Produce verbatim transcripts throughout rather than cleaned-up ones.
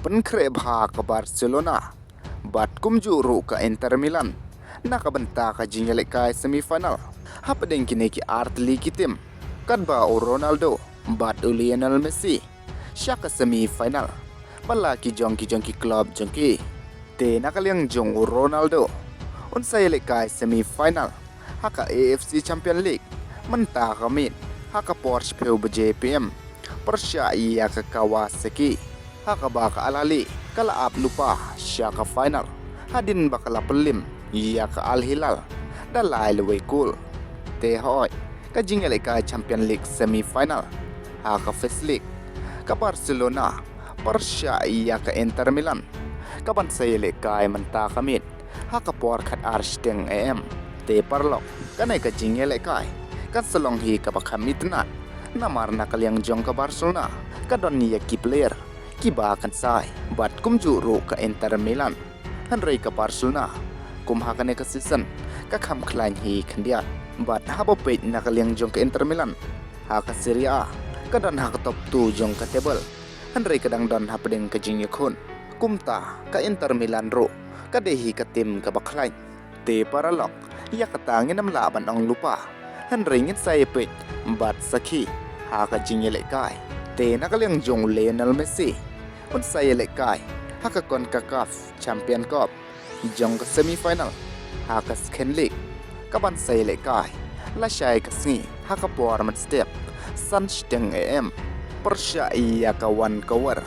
pynkhreh bha ka Barcelona bad kumjuh ruh ka Inter Milan na ka bynta ka jingïalehkai semi-final hapdeng kine ki artylli ki tim, katba u Ronaldo bad u Lionel Messi sha ka semi-final ba la ki jong ki jong ki club jong ki. Te na ka liang jong u Ronaldo, un sa ïalehkai semi-final ha ka A F C Champion League mynta ka miet ha ka por shiphew baje P M pyrshah ïa ka Kawasaki, ha kaba ka Al Ahly ka la ap lypa sha ka final hadien ba ka la pynlip ïa ka Al Hilal da lai lewei kol. Te hooid, ka jingïalehkai Champion League semi-final ha ka First League, ka Barcelona pyrshah ïa ka Inter Milan ka ban sa ïalehkai mynta ka miet ha ka por khatar shiteng A M. Te paralok, kane ka jingïalehkai kan sa long hi kaba kham itynnad, namar na ka liang jong ka Barcelona ka don ïa ki player kiba kynsai bad kumjuh ruh ka Inter Milan. Hynrei ka Barcelona kum ha kane ka season ka kham khlaiñ hi khyndiat. Bad haba peit na ka liang jong ka Inter Milan ha ka Serie A, ka don ha ka top two jong ka table, hynrei ka dang don hapdeng ka jingïakhun. Kumta ka Inter Milan ruh ka dei hi ka tim kaba khlaiñ. Te paralok, ïa kata ngin ym lah ban ong lypa, hynrei ngin sa ïa peit bad sakhi ha ka jingïalehkai. Te na ka liang jong u Lionel Messi, un sa ïalehkai ha ka CONCACAF Champion Cup jong ka semi-final ha ka Second League, ka ban sa ïalehkai lashai ka sngi ha ka por mynstep san shiteng A M pyrshah ïa ka Vancouver,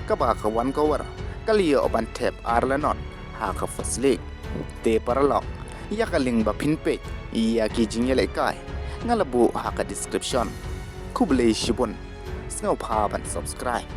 kaba ka Vancouver ka la ïoh ban thep ar la not ha ka First League. Te paralok, ïa ka link ba phin peit ïa ki jingïalehkai nga la buh ha ka description. Khublei shibun, sngewbha ban subscribe.